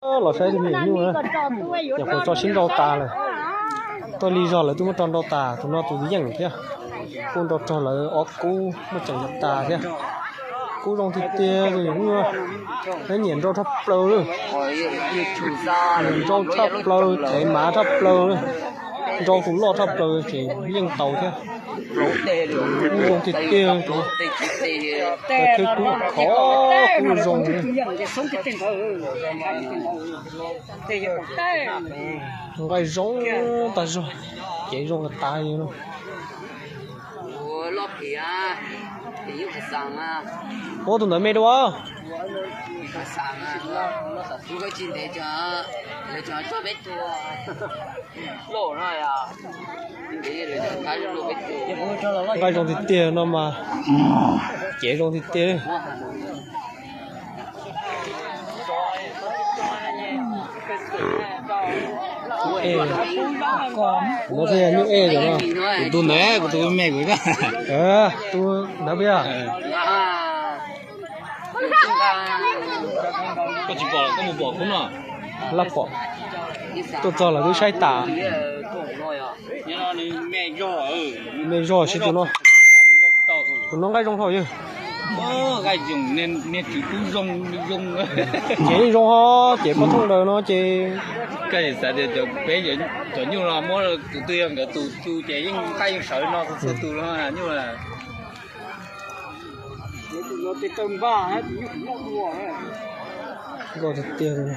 Los saib tus me nyuam nyuj na, nyuam qhuav tso sib nrau tas lawm. Tuaj lig zog lawv twb muab rau nrau tas, tus no tus yeej thiab. Kuj nrau raug lawv ob kub muab tseem tas thiab. Kub zoo tiag tiag, tus me nyuam nyuj, nyiam nrau tshaj plaws li. Nyiam nrau tshaj plaws, thev mav tshaj plaws li. Nrau tus loj tshaj plaws ces yeej tau thiab. Kub zoo tiag tiag, thiab kub khov kub zoo. Nqaij zoo tag zog, cev zoo tas tas li no. Ua tus ntawd me dua. Nqaij zoo tiag tiag no mas, cev zoo tiag tiag. No thiaj yog nyuj ej no. Kuv tus ntawd, kuv tus me kuv. Tus ntawd puas yog? Koj tsis pom, koj mus pom khub no. Laj pom, tuaj txog lawv twb saib tas. Me zog siv tus no. Tus no nqaij zoo dhau yawg. Ces yeej zoo ho, ces poj thooj ntawd no ces. Koj xav tias peb cov nyuj no muab tus twg yog nkawd tus tu ces yeej nqaij yeej sawv no txhua tus no nyuj. Nkauj tiag tiag li.